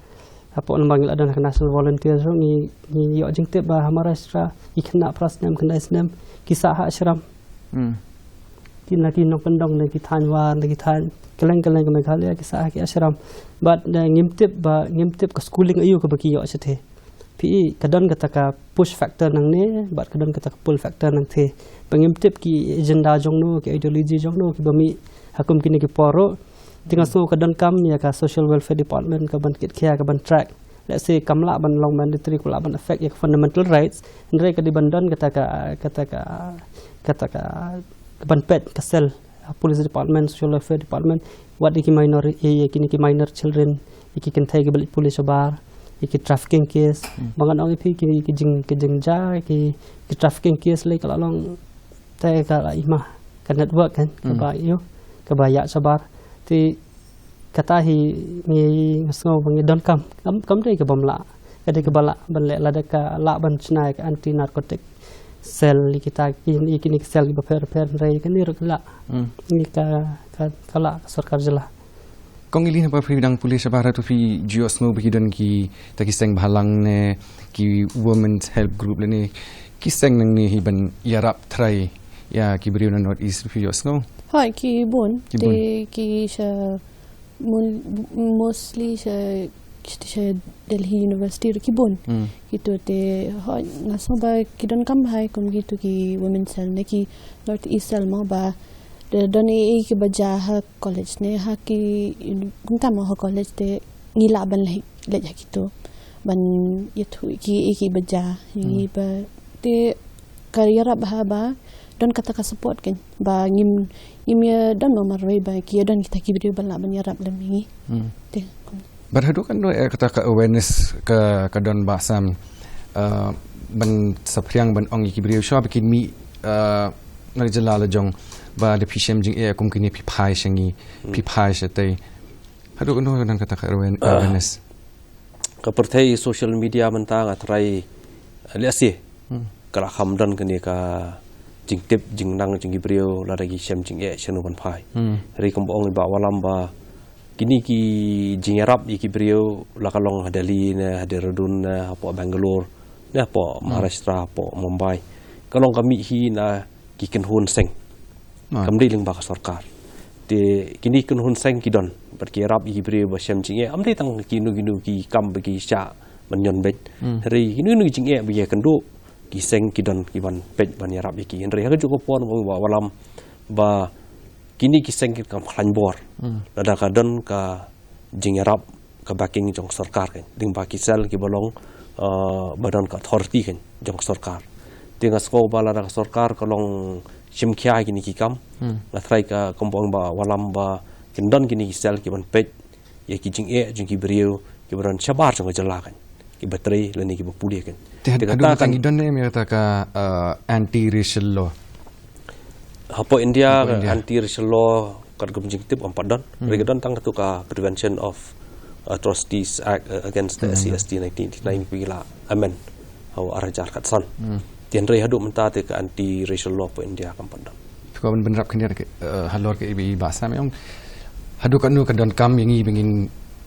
hapoh namar ngi la don ha ka National Volunteer ruh ngi, ngi ïoh jingtip ba ha Maharashtra ki khynnah phra snem, khyndai snem ki sah ha ashram. Ki na ki nongkyndong na ki thaiñ War, na ki thaiñ kylleng kylleng ka Meghalaya ki sah ha ki ashram. But, uh, ngim tip ba, ngim tip ka schooling aïu kaba ki ïoh shatei. Phi i ka don kata ka push factor nangne, bad ka don kata ka pull factor nangthei. Ba ngim tip ki agenda jong no, ki ideology jong no kiba mih ha kum kine ki por ruh. Te nga sngew ka donkam ïa ka Social Welfare Department ka ban kit khia, ka ban track. Let's say kam lah ban long mandatory, ka lah ban affect ïa ka fundamental rights. Hynrei ka dei ban don kata ka, kata ka, kata ka, ka ban peit ka cell, uh, Police Department, Social Welfare Department, wat ïa ki minor, ïa, ïa kine ki minor children, ïa ki kynthei kiba leit pule shabar, ïa ki trafficking case. Ba ngan ong ïa phi ki, ki jing, ki jingjia, ki, ki trafficking case lei ka la long te ka la i ma ka network kan, kaba ïoh, kaba ïa shabar. Te kata hi ngi, nga sngew ba ngi donkam. Kam, kam dei kaba ym lah. Ka dei kaba lah ban leh, lada ka lah ban shna ïa ka anti narcotic cell, ïa kita ki, ïa kine ki cell kiba pher pher, hynrei kane ruh ka lah. Ngi ka, ka, ka lah ka sorkar jylla. Kong Ili, haba phi dang pule shabar hato phi ju ïohsngew ba ki don kita ki seng bhalang ne ki women's help group lane ki seng nangne hi ban ïarap trai ïa ki briew na North East, phi ïohsngew? Hooid, ki bun. Ki bun. Te ki sha mul-, mostly sha, sha Delhi University ruh ki bun. Kito te, hooid, nga sngew ba ki donkam bha kum kito ki women's cell ne ki North East cell mo ba da don ei ei kiba jia ha college ne ha ki, kumta mo ha college te ngi lah ban leit, leit ha kito. ban ïathuh ïa ki, ïa ki ba jia, ïa ki ba te ka ïarap ha ba don kata ka support kan. Ba ngim, ngim ïa don marwei ba ki ïa don kita ki briew ba lah ban ïarap lem ïa ngi. Te. Bad haduh katno, eh, kata ka awareness ka, ka don Bah Sam, eh, ban saphriang ban ong ïa ki briew shuwa ba kin mih, eh, na ka jylla la jong ba da phi shem jingeh kum kine phi phai sha ngi, phi phai shatei. Haduh katno ka don kata ka awareness? Ka pyrthei social media mynta nga tharai, eh, lehse ka la kham don kane ka jingtip jingnang jong ki briew lada ki shem jingeh shano ban phai. Hynrei kumba ong i Bah Wallam ba kine ki jingïarap ïa ki briew la ka long ha Delhi ne ha Dehradun ne hapoh Bangalore ne hapoh Maharashtra, hapoh Mumbai, ka long ka mih hi na ki kynhun seng. Kam dei lyngba ka sorkar. Te kine ki kynhun seng ki don bad ki ïarap ïa ki briew ba shem jingeh. Kam dei tang kino kino ki kam ba ki shah ban ñion beit. Hynrei kino kino ki jingeh ba ki ïakynduh, ki seng ki don ki ban peit ban ïarap ïa ki. Hynrei ha kajuh ka por ba, Bah Wallam, ba kine ki seng ki kam khlaiñ bor lada ka don ka jingïarap, ka backing jong sorkar kan, lyngba ki cell kiba long, eh, ba don ka authority kan jong sorkar. Te nga sngew ba lada ka sorkar ka long shim khia ïa kine ki kam, nga tharai ka, kumba ong Bah Wallam, ba kin don kine ki cell kiban peit ïa ki jingeh jong ki briew kiba don shabar jong ka jylla kan, kiba trei lane kiba pule kan. Te haduh mynta ngi don ne em ïa kata ka, eh, anti racial law? Hapoh India, anti racial law katkum jingtip ym pat don. Hynrei ka don tang katu ka Prevention of Atrocities Act, eh, against the S C S T nineteen eighty-nine, ba ngi la amend ha u ar hajar khatsan. Te hynrei haduh mynta te ka anti racial law hapoh India kam pat don. Phi kwah ban bynrap khyndiat, eh, halor ka, i Bah Sam, ong haduh katno ka donkam ïa ngi ba ngin,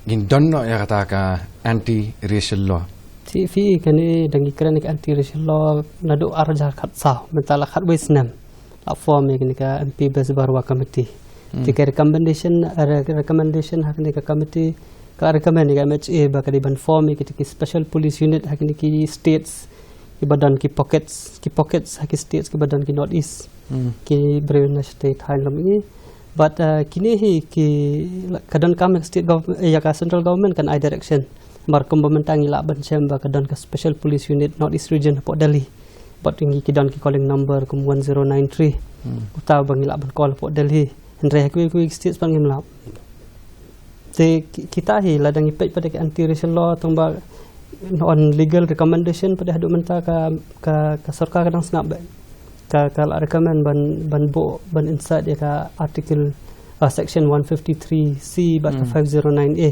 ngin don noh ïa kata ka anti racial law? Te phi, kane dang ngi kren ka anti racial law naduh ar hajar khatsaw, mynta la khatwei snem la form ïa kane ka M P Besbarwa Committee. Te ka recommendation, re-, recommendation ha kane ka committee, ka recommend ïa ka M H A ba ka dei ban form ïa kita ki special police unit ha kine ki states kiba don ki pockets, ki pockets ha ki states kiba don ki North East. Ki briew na state hain lam i. But, uh, kine hi ki, ka donkam ïa ka state gov-, ïa ka central government kan ai direction. Namar kumba mynta ngi lah ban shem ba ka don ka special police unit North East region hapoh Delhi. Bad ngi ki don ki calling number kum one zero nine three. Uta ba ngi lah ban call hapoh Delhi. Hynrei ha kiwei kiwei ki states pat ngim lah. Te ki-, kita hi lada ngi peit pat ïa ka anti racial law tang ba on legal recommendation pat haduh mynta ka, ka, ka sorkar ka dang sngap beit. Ka, ka la recommend ban, ban buh, ban insert ïa ka article, uh, section one fifty-three C bad ka five zero nine A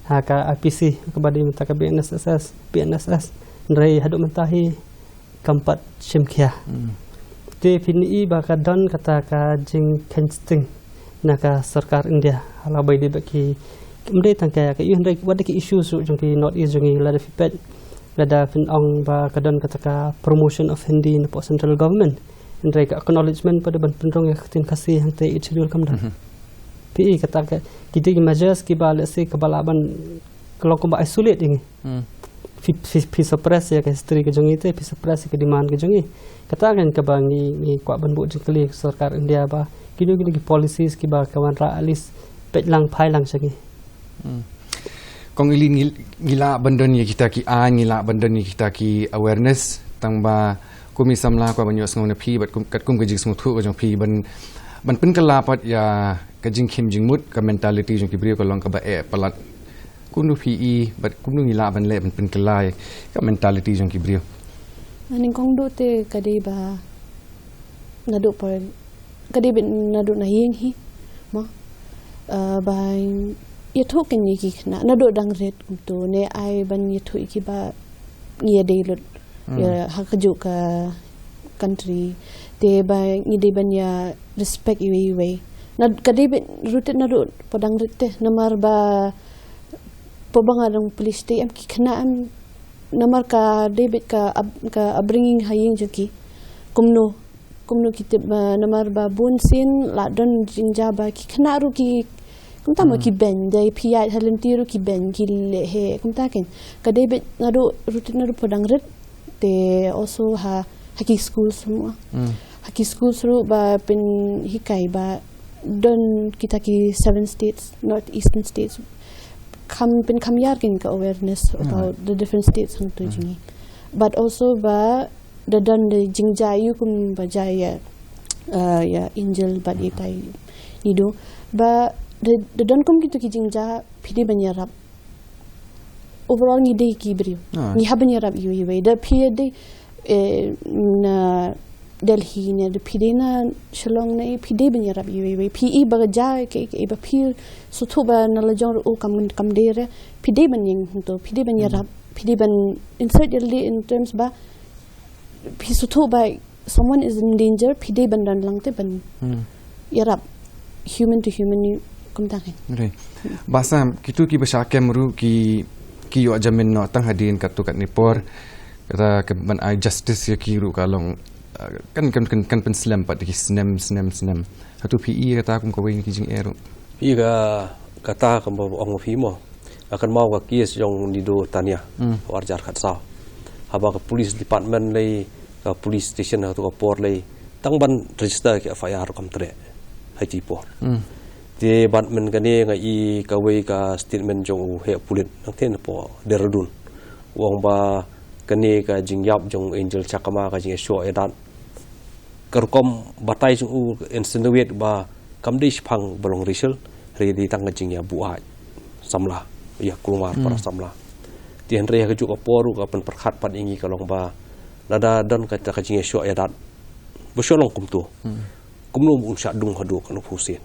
ha ka I P C, kaba dei mynta ka B N S S, B N S S. Hynrei haduh mynta hi kam pat shim khia. Te phin i ba ka don kata ka jingkheiñ sting na ka sorkar India. Hala ba i dei ba ki, kam dei tang ka, ka i hynrei wat ki issues ruh jong ki North East jong ngi, lada phi peit, lada phin ong ba ka don kata ka promotion of Hindi napoh central government, hynrei ka acknowledgement pat ban pynrung ïa ka ktien Khasi hangta Eighth Schedule kam don. Phi i kata ka, ki dei ki measures kiba, let's say, kaba lah ban, ka long kumba isolate ïa ngi. Phi, phi, phi suppress ïa ka history ka jong ngi te, phi suppress ïa ka demand ka jong ngi. Kata kan kaba ngi, ngi kwah ban buh jingkylli ka sorkar India ba kino kino ki policies kiba ka wanrah at least peit lang phai lang sha ngi. Kong Eileen, ngi, ngi lah ban don ïa kita ki aiñ, ngi lah ban don ïa kita ki awareness, tang ba kum i samla kwah ban ïohsngew na phi bad kum, katkum ka jingsngewthuh ka jong phi ban, ban pynkylla pat ïa ka jingkhim jingmut, ka mentality jong ki briew ka long kaba eh palat. Kumno phi i bad kumno ngi lah ban leh ban pynkylla ïa ka mentality jong ki briew? Nyngkong duh te ka dei ba naduh por, ka dei ba naduh na ïing hi mo. Ah, ba ïathuh kane ki khynnah naduh dang rit kumto ne ai ban ïathuh ïa ki ba ngi ïadei lut ïa ha kajuh ka country. Te ba ngi dei ban ïa respect iwei iwei. Na ka dei beit rooted naduh por dang rit te, namar ba por ba nga dang pule shatei em ki khynnah em, namar ka dei beit ka up-, ka upbringing ha ïing jong ki. Kumno, kumno ki tip ba, namar ba bun sien la don jingjia ba ki khynnah ruh ki, kumta mo, ki beiñ, dei phi ïaid ha lynti ruh ki beiñ, ki leh heh, kumta kein. Ka dei beit naduh rooted naduh por dang rit. Te also ha, ha ki schools mo. Ha ki schools ruh ba pynhikai ba don kita ki seven states, North Eastern states. kham pynkham ïar kein ka awareness about the different states hangto jong ngi. But also ba da don da jingjia ïa kum ba jia ïa, uh, ïa Angel bad ïa tai Nido. Ba da, da don kum kito ki jingjia phi dei ban ïarap. Overall ngi dei ki briew. Ngi hap ban ïarap ïa iwei ïa iwei. Da phi dei, eh, na Delhi ne da phi dei na Shillong ne phi dei ban ïarap ïa iwei ïa iwei. Phi i ba ka jia ke, ke i ba phi sngewthuh ba na la jong ruh kam, kam dei re. Phi dei ban ïeng hangto, phi dei ban ïarap, phi dei ban insert ïa lade in terms ba phi sngewthuh ba someone is in danger, phi dei ban don lang te ban ïarap human to human ni kumta kein. Re. Ba Sam, kito ki ba shah kem ruh ki, ki ïoh jamin noh tang hadien katto katne por. Kata ka ban ai justice ïa ki ruh ka long, uh, kan, kan, kan, kan pynslem pat ki snem, snem, snem. Hato phi i kata kum kawei na ki jingeh ruh? Phi i ka, kata kumba ong phi mo. Ka kynmaw ka case jong Nido Tania, ar hajar khatsaw. Haba ka police department lei, ka police station hato ka por lei, tang ban register ki F I R kam treh ha ki por. Te bad mynne kane nga i kawei ka statement jong u heh pulit nangtei napoh Dehradun. U ong ba kane ka jingïap jong Angel Chakma ka jingïashoh ïadat. Ka rukom batai jong u insinuate ba kam dei shaphang ba long racial, hynrei dei tang ka jingïabuaid samla, ïa kulmar para samla. Te hynrei ha kajuh ka por ruh ka pynpyrkhat pat ïa ngi ka long ba lada don kata ka jingïashoh ïadat, ba shu long kumto. Kumno un shah dung haduh kano phusin.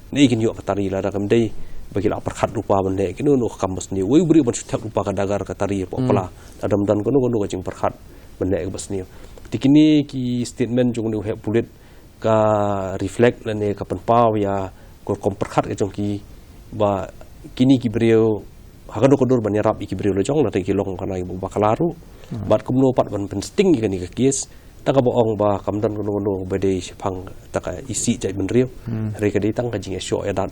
Ne kin ïoh ka tari lada kam dei ba ki la pyrkhat rupa ban leh kino kino ka kam basniew. Wei u briew ban shu thep rupa ka dagar ka tari hapoh pla. Lada ym don kano kano ka jingpyrkhat ban leh ka basniew. Te kine ki statement jong u heh pulit ka reflect lane ka pynpaw ïa ka rukom pyrkhat ka jong ki ba kine ki briew ha ka dur ka dur ban ïarap ïa ki briew la jong lada ki long kane ki ba bakla ruh. Bad kumno pat ban pynsting ïa kane ka case. Ta kaba ong ba kam don kano kano ba dei shaphang ta ka isih jaitbynriew. Hynrei ka dei tang ka jingïashoh ïadat,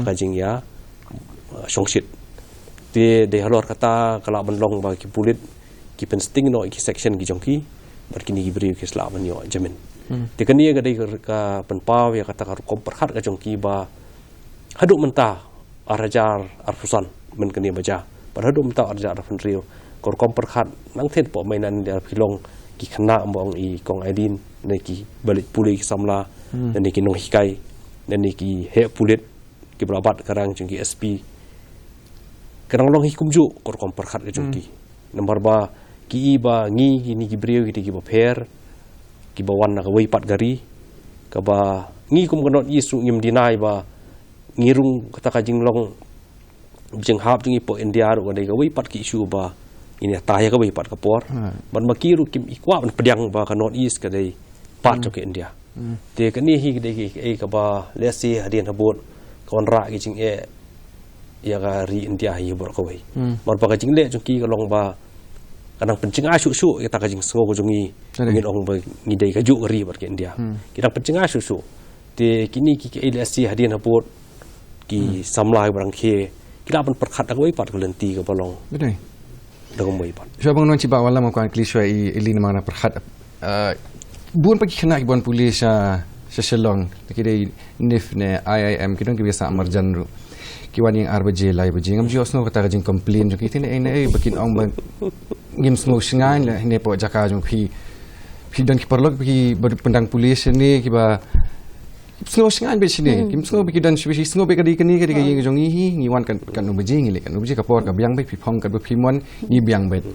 ka jingïa, uh, shongshit. Te dei halor kata ka lah ban long ba ki pulit ki pynsting noh ïa ki section ki jong ki bad kine ki briew ki sa lah ban ïoh jamin. Te kane ka dei ka, ka pynpaw ïa kata ka rukom pyrkhat ka jong ki ba haduh mynta ar hajar arphew san mynta kane ba jia. Bad haduh mynta ar hajar arphew hynriew ka rukom pyrkhat nangtei napoh Mainland India phi long ki khynnah ba ong i Kong Aidin ne ki ba leit pule ki samla ne ki nonghikai ne ki heh pulit ki ba la bat ka rang jong ki S P. Ka dang long hi kumjuh ka rukom pyrkhat ka jong ki. Namar ba ki i ba ngi kine ki briew ki dei ki ba pher, ki ba wan na kawei pat ka ri, kaba ngi kum ka North East ruh ngim deny ba ngi rung kata ka jinglong jinghap jong ngi hapoh India ruh ka dei kawei pat ka issue ba ngin ïatai ha kawei pat ka por. Bad ma ki ruh kim i kwah ban pdiang ba ka North East ka dei part jong ka India. Te kane hi ka dei ka, ka, kaba lehse hadien habud ka wanrah ka jingeh ïa ka ri India hi baroh kawei. Bad ba ka jingleh jong ki ka long ba ka nang pynjngai shuh shuh ïa kata ka jingsngew ka jong ngi. Ngin ong ba ngi dei kajuh ka ri bad ka India. Ki nang pynjngai shuh shuh. Te kine ki, ki lehse hadien habud ki samla ki ba rangkhie ki lah ban pyrkhat da kawei pat ka lynti kaba long. Betul. Da kawei pat. Shuwa ban wan sha ba wallam, nga kwah kylli shuwa ïa i Lynn namar nga pyrkhat, uh, bun pat ki khynnah ki ba wan pule sha, sha Shillong, ki dei NIFT ne I I M, ki don ki ba ïa sah marjan ruh. Ki wan ïing ar baje lai baje, ngam ju ïohsngew kata ka jingcomplain jong ki. Te ne, ne, ba kin ong ba ngim sngew shngaiñ leh ne hapoh jaka jong phi. Phi don ki paralok ki ba pyndang pule shane ki ba sngew shngaiñ beit shane. Kim sngew beit ki don shibit, sngew beit ka dei kane, ka dei ka ïing jong ngi hi, ngi wan kat, katno baje, ngi leit katno baje, ka por ka biang beit, phi phong katba phi mon, ngi biang beit.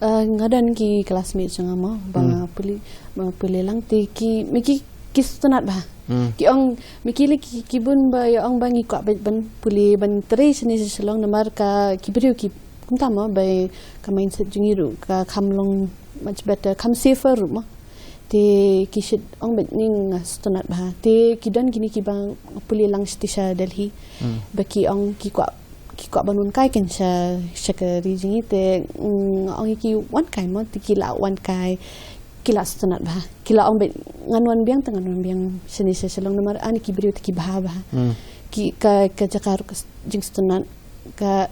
Eh, nga don ki classmate jong nga mo ba nga pule, ba nga pule lang te ki, ma ki, ki sngewtynnat bha. Ki ong, ma ki lei ki, ki bun ba ïa ong ba ngi kwah beit ban pule ban trei shane sha Shillong namar ka ki briew ki kumta mo ba ka mindset jong ngi ruh ka kham long much better, kham safer ruh mo. Te ki shait ong beit, nga sngewtynnat bha. Te ki don kine ki ba nga pule lang shatei sha Delhi. Ba ki ong ki kwah, ki kwah ban wan kai kein sha, sha ka ri jong ngi te, mm, nga ong ïa ki wan kai mo, te ki la wan kai. Ki la sngewtynnat bha. Ki la ong beit ngan wan biang te ngan wan biang shane sha Shillong namar ani ki briew te ki bha bha. Ki ka, ka jaka ruh ka s-, jingsngewtynnat ka,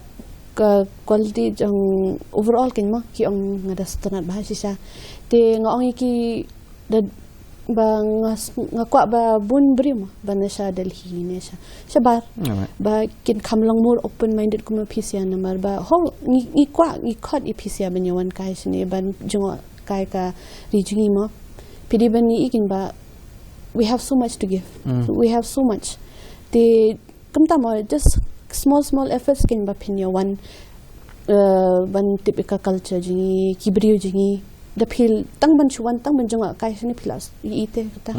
ka quality jong overall kein mo, ki ong nga da sngewtynnat bha shisha. Te nga ong ïa ki da ba nga s- nga kwah ba bun briew mo ba na sha Delhi ne sha shabar, ba kin kham long more open minded kum ma phi sha namar ba hol ngi ngi kwah ngi khot i phi sha ban ïa wan kai shane ban jngoh kai ka ri jong ngi mo. Phi dei ban ngi i kin ba we have so much to give. We have so much. Te kumta mo, just small small efforts kin ba phin ïa wan, eh, ban tip ïa ka culture jong ngi, ki briew jong ngi. Da phi tang ban shu wan tang ban jngoh kai shane phi la i te kata.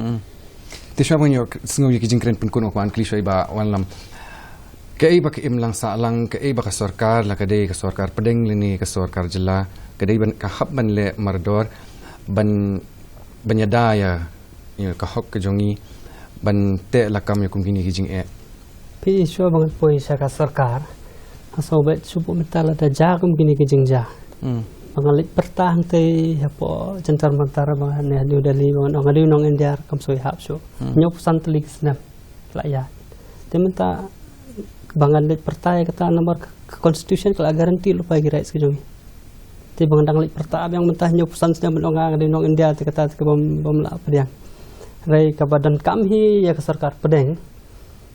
Te shuwa ban ïoh sngew ïa ki jingkren pynkut, nga kwah ban kylli shuwa i Bah Wanlam. Kaei ba ka imlang sahlang, kaei ba ka sorkar, la ka dei ka sorkar pdeng lane ka sorkar jylla, ka dei ban ka hap ban leh mardor ban ban ïada ïa, ïa ka hok ka jong ngi, ban teh lakam ïa kum kine ki jingeh. Phi shuwa ba ngan poi sha ka sorkar, nga sngewbha shu buh mynta lada jia kum kine ki jingjia. Ba ngan leit pyrta hangtei hapoh Jantar Mantar ba ne New Delhi ba ngan ong nga dei u nong India, kam soi hap shuh. Hynñiewphew san tylli ki snem la ïaid. Te mynta ba ngan leit pyrta ïa kata namar ka, ka constitution ka la guarantee lypa ïa ki rights ki jong ngi. Te ba ngan dang leit pyrta biang mynta hynñiewphew san snem ban ong nga dei nong India, te kata te ka bym bym lah pdiang. Hynrei kaba donkam hi ïa ka sorkar pdeng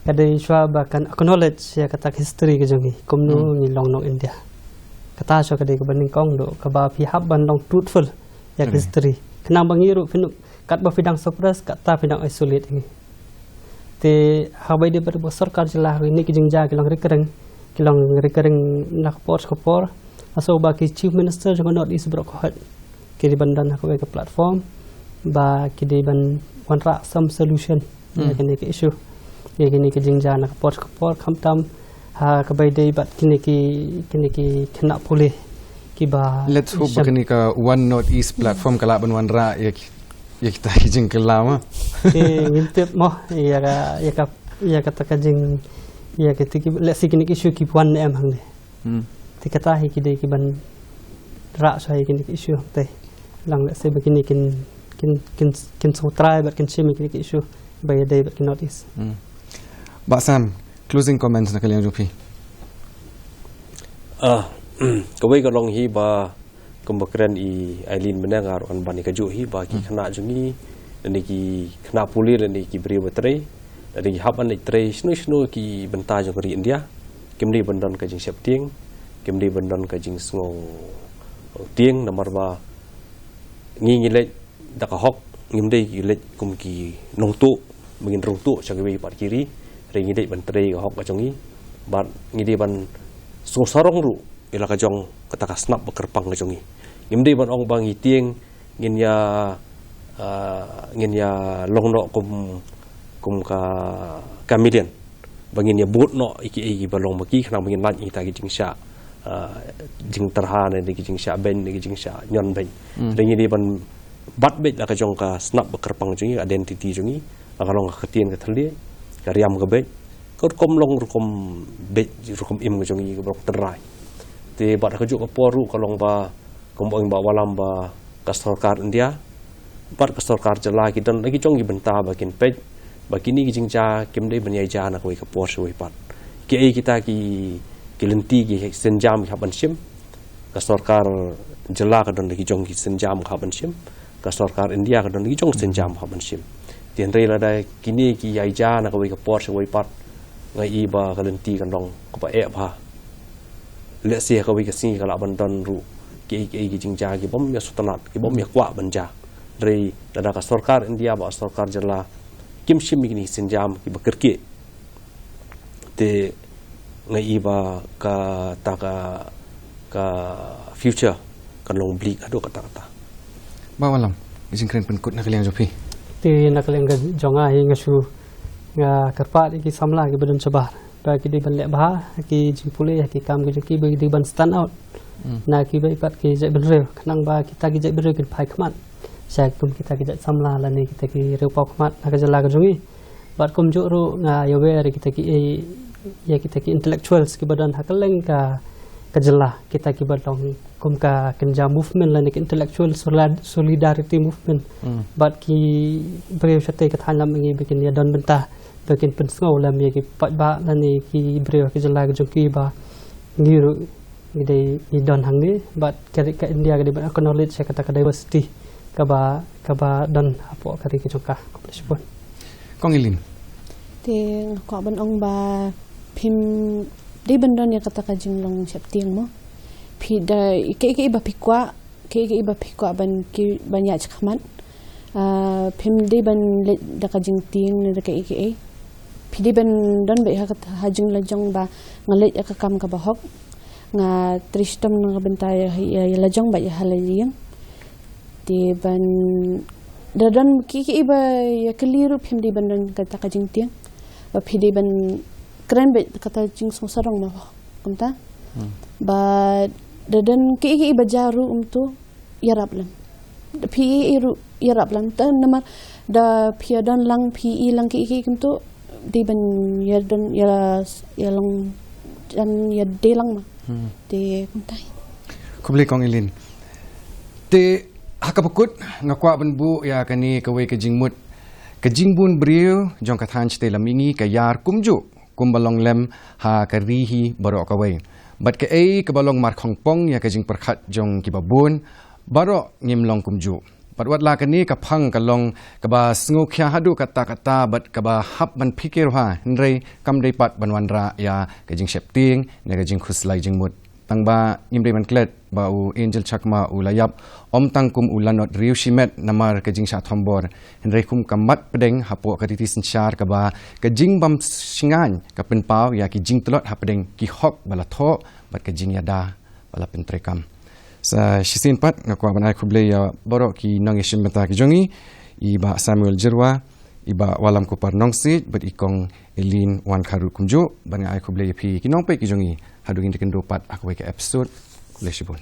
ka dei shuwa ba kan acknowledge ïa kata ka history ka jong ngi, kumno ngi long nong India. Kata shuwa ka dei kaba nyngkong, duh kaba phi hap ban long truthful ïa ka history. Khnang ba ngi ruh phin, katba phi dang suppress, kata phi dang isolate ngi. Te haba ïadei bad ka sorkar jylla, kine ki jingjia ki long recurring, ki long recurring na ka por sha ka por. Nga sngewbha ki Chief Minister jong ka North East baroh kawei ki dei ban don ha kawei ka platform ba ki dei ban wanrah some solution ïa kine ki issue, ïa kine ki jingjia na ka por sha ka por, khamtam ha kaba ïadei bad kine ki, kine ki khynnah pule kiba. Let's hope ba kane ka One North East platform ka lah ban wanrah ïa ki, ïa kita ki jingkylla mo. Te ngim tip mo ïa ka, ïa ka, ïa kata ka jing, ïa kita ki, let's see kine ki issue ki wan ne em hangne. Te kata hi ki dei ki ban rah shuwa ïa kine ki issue hangtei. Lang let's see ba kine kin, kin, kin, kin sngewtrai bad kin shim ïa kine ki issue ba ïadei bad ki North East. Bah Sam, closing comments na ka liang jong phi. Ah, kawei ka long hi ba kumba kren i Eileen mynne, nga ruh ngan ban ïa kajuh hi ba ki khynnah jong ngi, lane ki khynnah pule, lane ki briew ba trei, lane ki hap ban leit trei shano shano ki bynta jong ka ri India, kim dei ban don ka jingsheptieng, kim dei ban don ka jingsngew tieng, namar ba ngi ngi leit da ka hok, ngim dei ki leit kum ki nongtuh ba ngin rung tuh sha kiwei pat ki ri. Hynrei ngi dei ban trei ka hok ka jong ngi, bad ngi dei ban sngewsarong ruh ïa la ka jong kata ka snap ba kyrpang ka jong ngi. Ngim dei ban ong ba ngi tieng, ngin ïa, ah, ngin ïa long noh kum, kum ka chameleon, ba ngin ïa bud noh ïa kiei kiba long ma ki, khnang ba ngin lait ïa kita ki jingshah, ah, jingtyrha ne ki jingshah beiñ ne ki jingshah ñion beiñ. Hynrei ngi dei ban bat beit la ka jong ka snap ba kyrpang jong ngi, identity jong ngi, la ka long ka ktien ka thylliej, ka riam ka beit, ka rukom long rukom beit, rukom im ka jong ngi kaba long tynrai. Te bad ha kajuh ka por ruh ka long ba, kumba ong Bah Wanlam, ba ka sorkar India bad ka sorkar jylla ki don la ki jong ki bynta ba kin peit ba kine ki jingjia kim dei ban ïai jia na kawei ka por sha kawei pat. Kiei kita ki, ki lynti ki sienjam ki hap ban shim, ka sorkar jylla ka don la ki jong ki sienjam ka hap ban shim, ka sorkar India ka don la ki jong sienjam ka hap ban shim. Te hynrei lada kine ki ïai jia na kawei ka por sha kawei pat, nga i ba ka lynti kan long kaba eh bha. Let's see ha kawei ka sngi ka lah ban don ruh kiei kiei ki jingjia ki bym ïa sngewtynnat, ki bym ïa kwah ban jia. Hynrei lada ka sorkar India bad ka sorkar jylla kim shim ïa kine ki sienjam kiba kyrkieh, te nga i ba kata ka, ka future kan long bleak haduh katta katta. Bah Wanlam, ka jingkren pynkut na ka liang jong phi. Te na ka liang ka jong nga hi, nga shu, nga kyrpad ïa ki samla kiba don shabar ba ki dei ban leh bha ha ki jingpule, ha ki kam ki jong ki, ba ki dei ban stand out na kiwei pat ki jaitbynriew, khnang ba kita ki jaitbynriew kin phai khmat sha kum kita ki jait samla lane kita ki riewpaw khmat na ka jylla ka jong ngi. Bad kumjuh ruh nga ïawer ïa kita ki, eh, ïa kita ki intellectuals kiba don ha kylleng ka, ka jylla, kita kiba long kum ka Kynja movement lane ka intellectual solid-, solidarity movement. Bad ki briew shatei ka thaiñ lam ngi ba kin ïa don bynta, ba kin pynsngew lem ïa ki paidbah lane ki briew ha ka jylla ka jong ki ba ngi ruh ngi dei, ngi don hangne, bad ka ri ka India ka dei ban acknowledge ïa kata ka diversity kaba, kaba don hapoh ka ri ka jong ka. Khublei shibun. Kong Eileen. Te nga kwah ban ong ba phim dei ban don ïa kata ka jinglong sheptieng mo. Phi da, ïa kaei kaei ba phi kwah, kaei kaei ba phi kwah ban ki, ban ïaid shakhmat. Ah, phim dei ban leit da ka jingtieng ne da kaei kaei. Phi dei ban don beit ha ka, ha jinglajong ba nga leit ïa ka kam kaba hok. Nga trei shitom na ka bynta ïa, ïa, ïa lajong bad ïa ha la ïing. Te ban da don kiei kiei ba ïa kylli ruh phim dei ban don kata ka jingtieng. Ba phi dei ban kren beit kata jingsngewsarong mo kumta. Hmm. Ba da don kiei kiei ba jia ruh kumto ïarap lang. Phi i ruh ïarap lang. Te namar da phi ïa don lang, phi i lang kiei kiei kumto dei ban ïa don ïa, ïa long jan ïa dei lang ma. Hmm. Te kumta. Khublei Kong Eileen. Te ha kaba kut nga kwah ban buh ïa kane kawei ka jingmut. Ka jingbun briew jong ka thaiñ shatei la mihngi ka ïar kumjuh kumba long lem ha ka ri hi baroh kawei. Bad kaei kaba long markhongpong ïa ka jingpyrkhat jong kiba bun, baroh ngim long kumjuh. Bad wat la kane ka phang ka long kaba sngewkhia haduh katta katta bad kaba hap ban phikir ha, hynrei kam dei pat ban wanrah ïa ka jingsheptieng ne ka jingkhuslai jingmut. Tang ba ngim dei ban klet ba u Angel Chakma u la ïap ym tang kum u lanot riewshimet namar ka jingshah thombor, hynrei kum ka mat pdeng hapoh ka riti synshar kaba ka jingbym shngaiñ ka pynpaw ïa ki jingtlot hapdeng ki hok ba la thoh bad ka jingïada ba la pyntreikam. Sa shisien pat nga kwah ban ai khublei ïa baroh ki nongïashim bynta ki jong ngi, i Bah Samuel Jyrwa, i Bah Wallamkupar Nongsiej bad i Kong Eileen Wankharu kumjuh, bad nga ai khublei ïa phi ki nongpeit ki jong ngi haduh ngin ïakynduh pat ha kawei ka episode. Khublei shibun.